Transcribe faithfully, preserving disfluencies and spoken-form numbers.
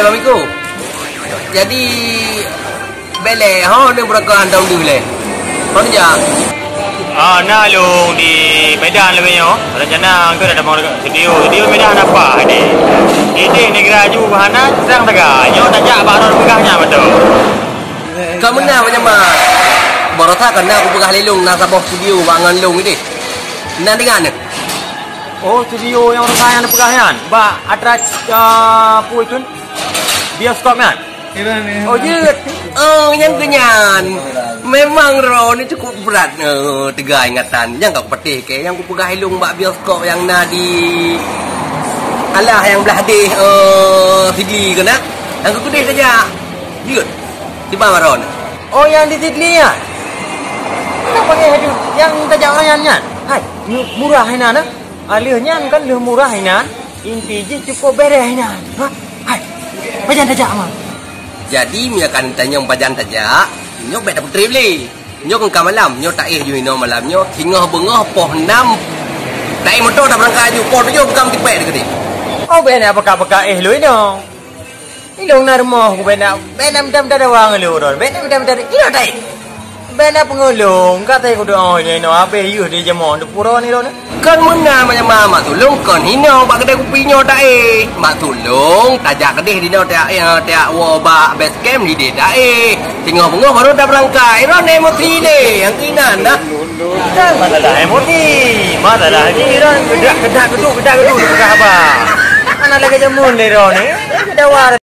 Assalamualaikum. Jadi, bèk lé, ho, ni beurangkat hantom deuh lé. Ho, jak. Ah, na lôn di Medan leubeh nyoe. Rencana engkau dah damong studio. Studio Medan apa ni? Idéh neugara ju hana, seurang teuga. Nyoe tajak bak droen peugah nyan beutôi. Ka meunan, Mak Jamal. Baroesa ka na kupeugah lé lôn, na saboh studio bak ngon lôn idéh. Na deungoe na? Oh, studio nyang baroesa nyang neupeugah nyan? Bak atra, ah, peue kheun? Bioskop nyan? Oh, jeuet. Oh, nyang keu nyan. Memang droeneuh cukup brat, eh, teuga ingatan. Nyang ka kupatéh keu nyang kupeugah lé lôn bak bioskop nyang na di alah nyang blah déh, eh, Sigli keunan. Nyang keu keudéh saja. Jeuet. Tiba maron. Oh, nyang di Sigli nyan? Kenapa nyan? Nyang tajak nyan nyan? Hai, mu-, murah inan, eh? Aleuh nyan kan lheueh murah inan, inti jih cukup bèrèh inan. Ha? Hai, pajan tajak, Ma? Jadi, meunyoe ka neutanyong pajan tajak, nyoe bèk tapeutrép lé. Nyoe kon ka malam, nyoe taéh ju inoe malam nyoe, singoh beungoh poh nam. Taéh moto tabeurangkat ju, poh tujoh peugam tipèk teukeudéh. Oh, bèk na peuka-peuka éh lôn inoe. Ilôn na rumoh ku bèk na, bèk na mita-mita dawa ngon lôn, bèk na mita-mita, ilôn tai. Bèk na peungeulôn, ka tai kudoe nyoe inoe, habéh yeuh di jamoe, di pura ni lôn. Kon meunan, Mak Jamal, mak tulông kon hinoe bak keudè kupi nyoe taéh. Mak tulông tajak keudéh dinoe tajak, eh, tajak woe bak base camp hidéh taéh. Singoh beungoh baru tabeurangkat. Droeneuh emosi lé, nyang keunan dah. Masalah emosi, masalah ni droeneuh keudak-keudak, keudak-keudak, peugah haba. Hana lagèe jameun lé droeneuh, dawa.